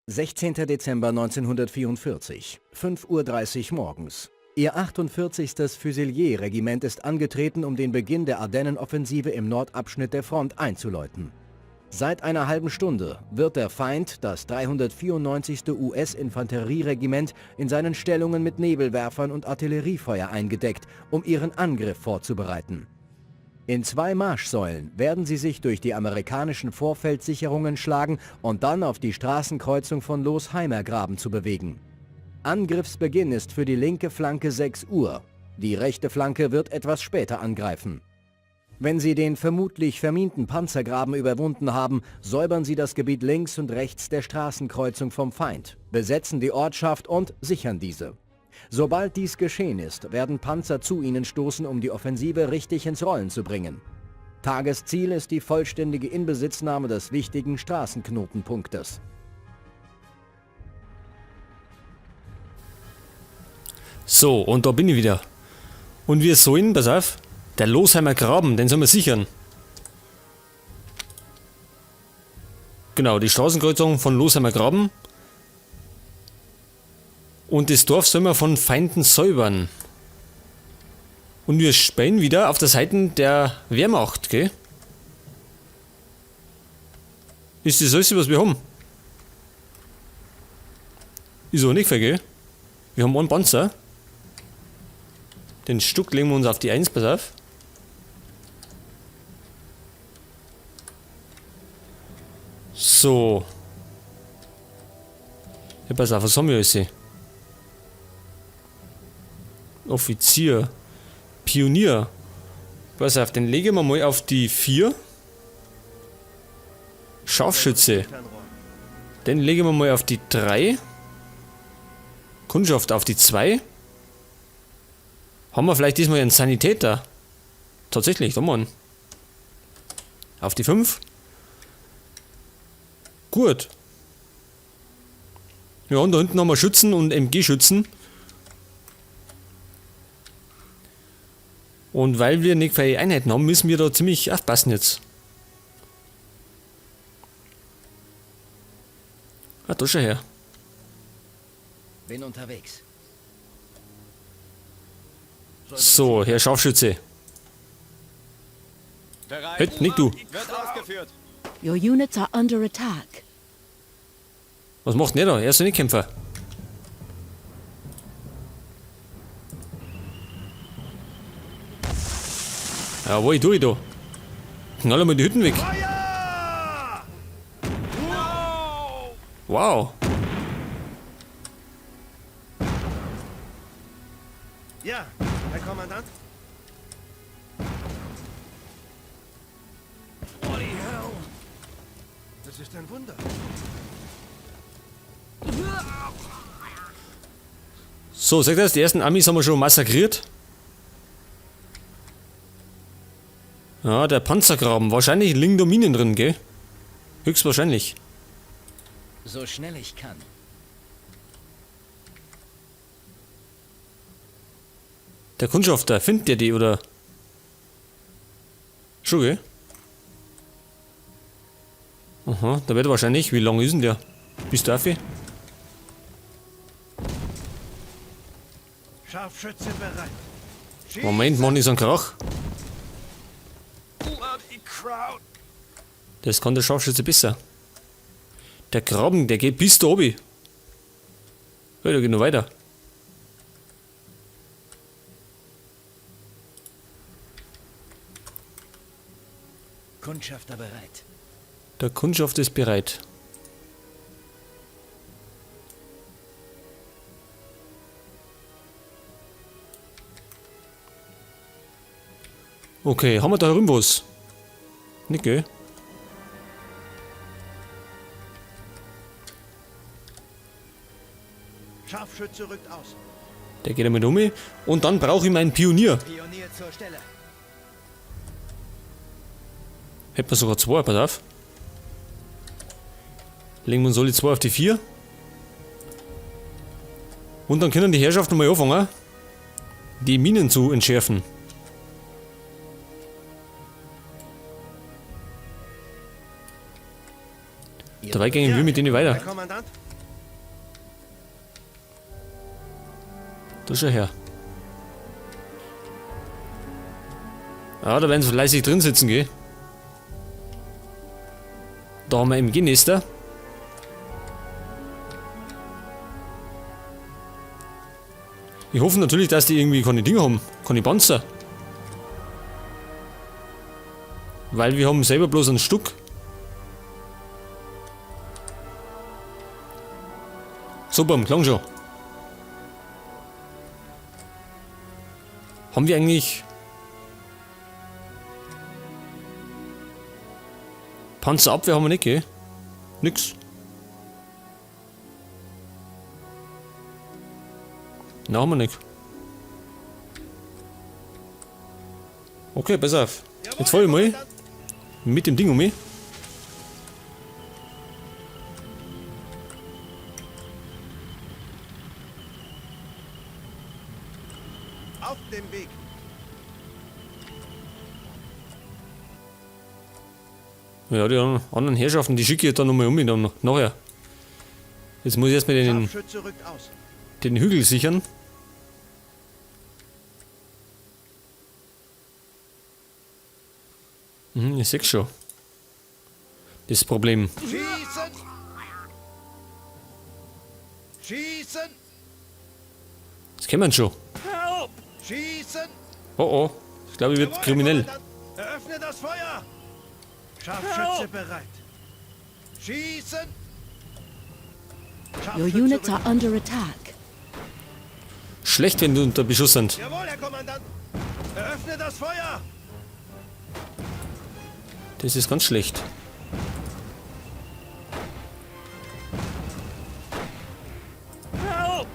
16. Dezember 1944, 5:30 Uhr morgens. Ihr 48. Füsilier-Regiment ist angetreten, um den Beginn der Ardennenoffensive im Nordabschnitt der Front einzuläuten. Seit einer halben Stunde wird der Feind, das 394. US-Infanterieregiment, in seinen Stellungen mit Nebelwerfern und Artilleriefeuer eingedeckt, um ihren Angriff vorzubereiten. In 2 Marschsäulen werden sie sich durch die amerikanischen Vorfeldsicherungen schlagen und dann auf die Straßenkreuzung von Losheimergraben zu bewegen. Angriffsbeginn ist für die linke Flanke 6 Uhr. Die rechte Flanke wird etwas später angreifen. Wenn sie den vermutlich verminten Panzergraben überwunden haben, säubern sie das Gebiet links und rechts der Straßenkreuzung vom Feind, besetzen die Ortschaft und sichern diese. Sobald dies geschehen ist, werden Panzer zu ihnen stoßen, um die Offensive richtig ins Rollen zu bringen. Tagesziel ist die vollständige Inbesitznahme des wichtigen Straßenknotenpunktes. So, und da bin ich wieder. Und wir sollen, pass auf, der Losheimer Graben, den sollen wir sichern. Genau, die Straßenkreuzung von Losheimer Graben. Und das Dorf sollen wir von Feinden säubern. Und wir spielen wieder auf der Seite der Wehrmacht, gell? Ist das alles, was wir haben? Ist auch nicht viel, gell? Wir haben einen Panzer. Den Stuck legen wir uns auf die 1, pass auf. So. Ja, pass auf, was haben wir alles hier? Offizier. Pionier. Pass auf, den legen wir mal auf die 4. Scharfschütze. Den legen wir mal auf die 3. Kundschaft auf die 2. Haben wir vielleicht diesmal einen Sanitäter? Tatsächlich, da Mann. Auf die 5. Gut. Ja, und da hinten haben wir Schützen und M G-Schützen. Und weil wir nicht viele Einheiten haben, müssen wir da ziemlich aufpassen jetzt. Ah, da schau her. Bin unterwegs. So, Herr Scharfschütze. Bereit. Hey, nicht du. Wird ausgeführt. Your units are under attack. Was macht denn der da? Er ist doch nicht Kämpfer. Jawohl, tu ich da. Knall mal die Hütten weg. Wow. Ja, Herr Kommandant. Bloody hell. Das ist ein Wunder. So, seht ihr das? Die ersten Amis haben wir schon massakriert. Ja, der Panzergraben. Wahrscheinlich liegen da Minen drin, gell? Höchstwahrscheinlich. So schnell ich kann. Der Kundschafter, findet der die, oder? Schon, gell? Aha, da wird er wahrscheinlich. Wie lange ist denn der? Bist du auf? Scharfschütze bereit. Moment, mach nicht so einen Krach. Das kann der Scharfschütze besser. Der Graben, der geht bis da oben. Ja, der geht noch weiter. Kundschafter bereit. Der Kundschafter ist bereit. Okay, haben wir da drüben was? Nicht, gell? Scharfschütze rückt aus. Der geht einmal um. Und dann brauche ich meinen Pionier. Pionier zur Stelle. Hätten wir sogar 2, pass auf. Legen wir uns alle 2 auf die 4. Und dann können die Herrschaften mal anfangen, die Minen zu entschärfen. Dabei gehen wir mit denen weiter. Herr Kommandant. Da schau her. Ja, da werden sie fleißig drin sitzen, gell? Da haben wir MG-Nester. Ich hoffe natürlich, dass die irgendwie keine Dinge haben. Keine Panzer. Weil wir haben selber bloß ein Stück. Super, klang schon. Haben wir eigentlich Panzerabwehr haben wir nicht, gell? Nix. Na, haben wir nicht. Okay, pass auf. Jetzt fahr ich mal mit dem Ding um mich. Auf dem Weg. Ja, die anderen Herrschaften, die schicke ich dann nochmal um mich dann nachher. Jetzt muss ich erstmal Scharfschütze rückt aus. den Hügel sichern. Ich seh's schon. Das Problem. Schießen! Schießen! Das kennen wir schon. Schießen! Oh oh. Ich glaube, ich wird Jawohl, Herr kriminell. Kommandant. Eröffne das Feuer! Scharfschütze bereit. Schießen! Your Scharfschütze units rückt are under attack. Schlecht, wenn du unter Beschuss sind. Jawohl, Herr Kommandant! Eröffne das Feuer! Das ist ganz schlecht. Help!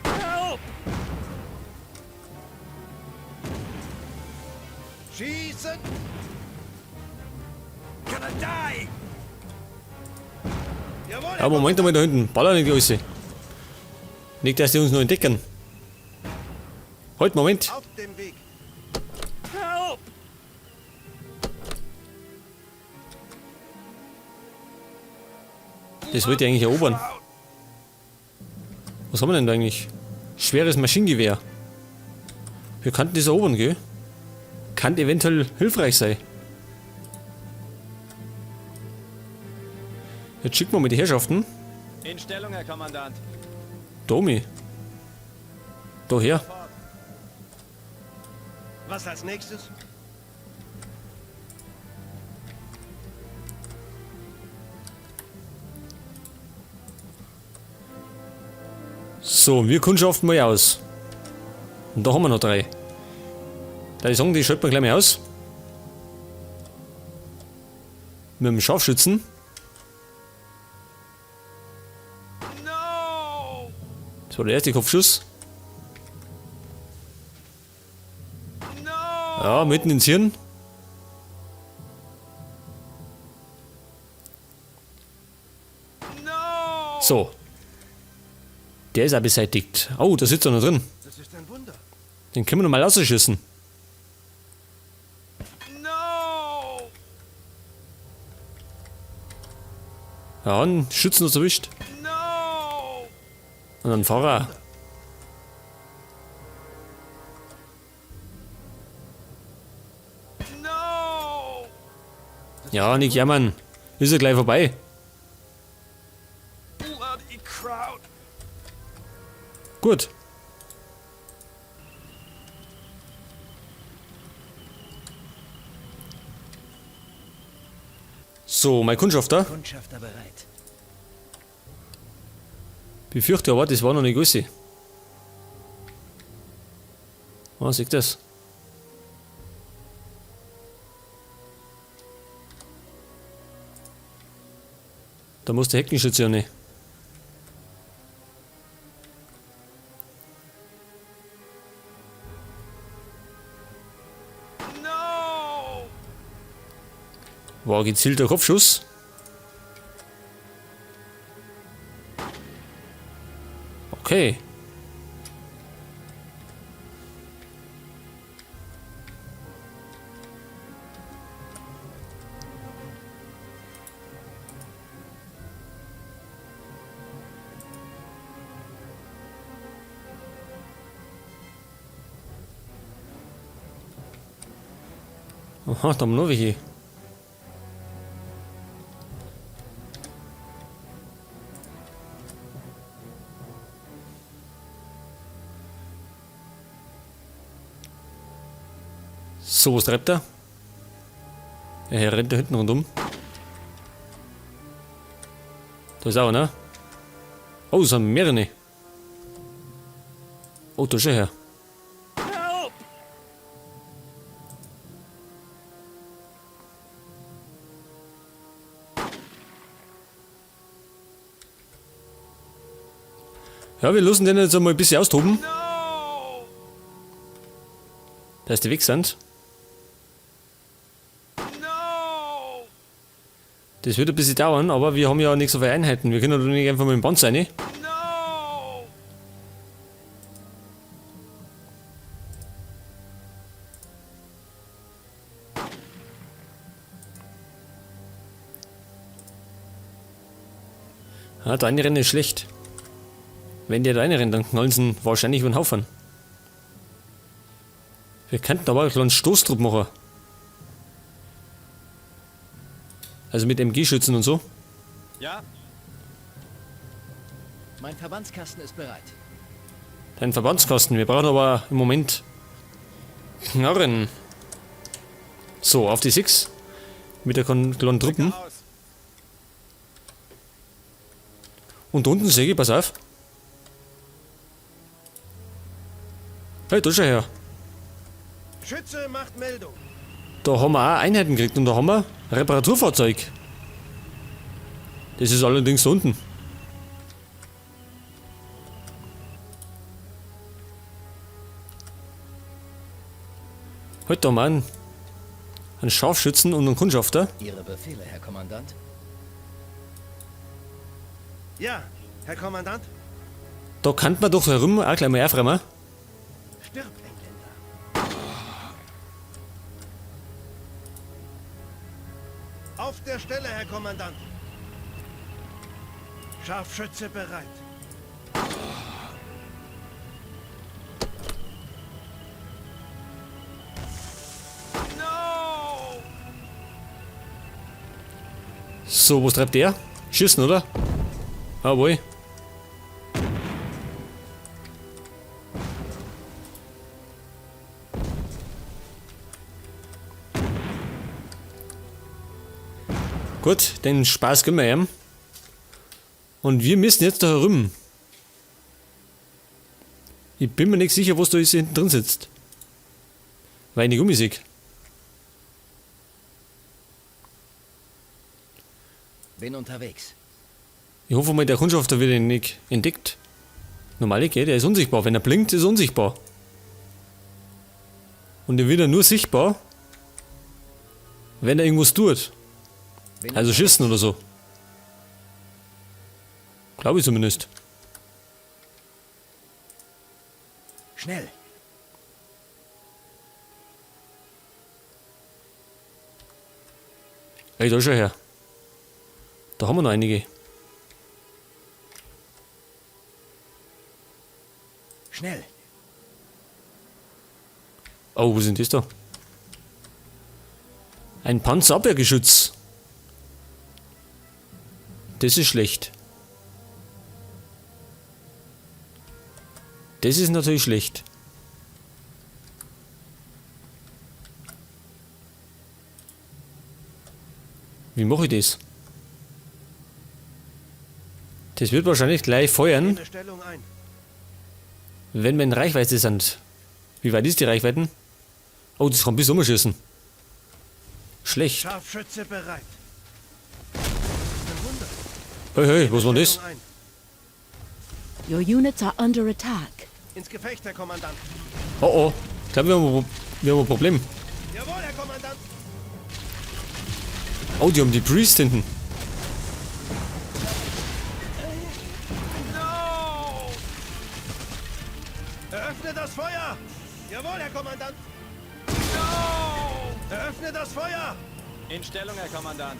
Help! Schießen! Gonna die! Jawohl, Ja, Moment einmal da hinten. Baller nicht alles. Nicht, dass die uns noch entdecken. Halt, Moment. Auf dem Weg. Help! Das wollte ich eigentlich erobern. Was haben wir denn da eigentlich? Schweres Maschinengewehr. Wir könnten das erobern, gell? Kann eventuell hilfreich sein. Jetzt schicken wir mal die Herrschaften. In Stellung, Herr Kommandant. Domi. Daher. Was als nächstes? So, wir kundschaften mal aus. Und da haben wir noch 3. Da ich sagen, die schalten wir gleich mal aus. Mit dem Scharfschützen. No! Das war der erste Kopfschuss. No! Ja, mitten ins Hirn. No! So. Der ist auch beseitigt. Oh, da sitzt er noch drin. Das ist ein Wunder. Den können wir noch mal rausschießen. No! Ja, einen Schützen hat's erwischt. No! Und einen Fahrer. No! Ja, nicht jammern. Ist ja gleich vorbei. Bloody crowd! Gut. So, mein Kundschafter. Kundschafter bereit. Befürchte aber, das war noch nicht alles. Ah, seht das? Da muss der Heckenschütze ja nicht. No! War gezielter Kopfschuss. Okay. Aha, da haben wir noch welche. So, was treibt er? Er rennt da hinten rundum. Da ist auch einer. Oh, es sind mehrere. Oh, da ist er her. Ja, wir lassen den jetzt einmal ein bisschen austoben. Da ist die weg sind. Das wird ein bisschen dauern, aber wir haben ja nicht so viele Einheiten. Wir können doch nicht einfach mit dem Panzer rein. Ja, da eine Rennen ist schlecht. Wenn der da reinrennt, dann knallen sie ihn wahrscheinlich über den Haufen. Wir könnten aber einen kleinen Stoßtrupp machen. Also mit MG-Schützen und so. Ja? Mein Verbandskasten ist bereit. Dein Verbandskasten. Wir brauchen aber im Moment Knarren. So, auf die 6. Mit der kleinen Truppen. Und unten sehe ich, pass auf. Hey, da schau her. Schütze macht Meldung. Da haben wir auch Einheiten gekriegt und da haben wir Reparaturfahrzeug. Das ist allerdings da unten. Halt da mal einen Scharfschützen und einen Kundschafter. Ihre Befehle, Herr Kommandant. Ja, Herr Kommandant. Da kann man doch herum auch gleich mal aufräumen. Stirb, Engländer. Auf der Stelle, Herr Kommandant. Scharfschütze bereit. So, was treibt der? Schießen, oder? Jawohl. Gut, den Spaß gönnen wir ihm. Und wir müssen jetzt da herum. Ich bin mir nicht sicher, was da jetzt hinten drin sitzt. Weil ich nicht um sehe. Bin unterwegs. Ich hoffe mal, der Kundschafter wird ihn nicht entdeckt. Normal geht, er ist unsichtbar. Wenn er blinkt, ist er unsichtbar. Und er wird er nur sichtbar, wenn er irgendwas tut. Bin Also unterwegs. schießen oder so. Glaube ich zumindest. Schnell. Ey, da schau her. Da haben wir noch einige. Schnell. Oh, wo sind das da? Ein Panzerabwehrgeschütz. Das ist schlecht. Das ist natürlich schlecht. Wie mache ich das? Das wird wahrscheinlich gleich feuern, Nehme Stellung ein. wenn wir in Reichweite sind. Wie weit ist die Reichweite? Oh, das kann bis umschießen. Schlecht. Scharfschütze bereit. Ein Wunder. Hey, hey, was war das? Stellung ein. Your units are under attack. Ins Gefecht, Herr Kommandant. Oh oh. Ich glaube, wir haben ein Problem. Jawohl, Herr Kommandant. Oh, die haben die Priest hinten. Eröffne das Feuer! Jawohl, Herr Kommandant! Eröffne das Feuer! In Stellung, Herr Kommandant.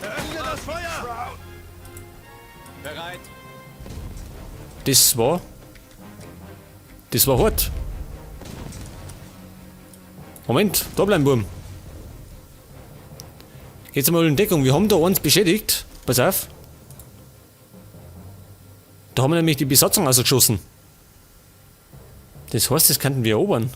Eröffne das Feuer! Bereit. Das war Das war hart. Moment, da bleiben, Burm. Geht's mal in Deckung. Wir haben da eins beschädigt. Pass auf. Da haben wir nämlich die Besatzung ausgeschossen. Das heißt, das könnten wir erobern.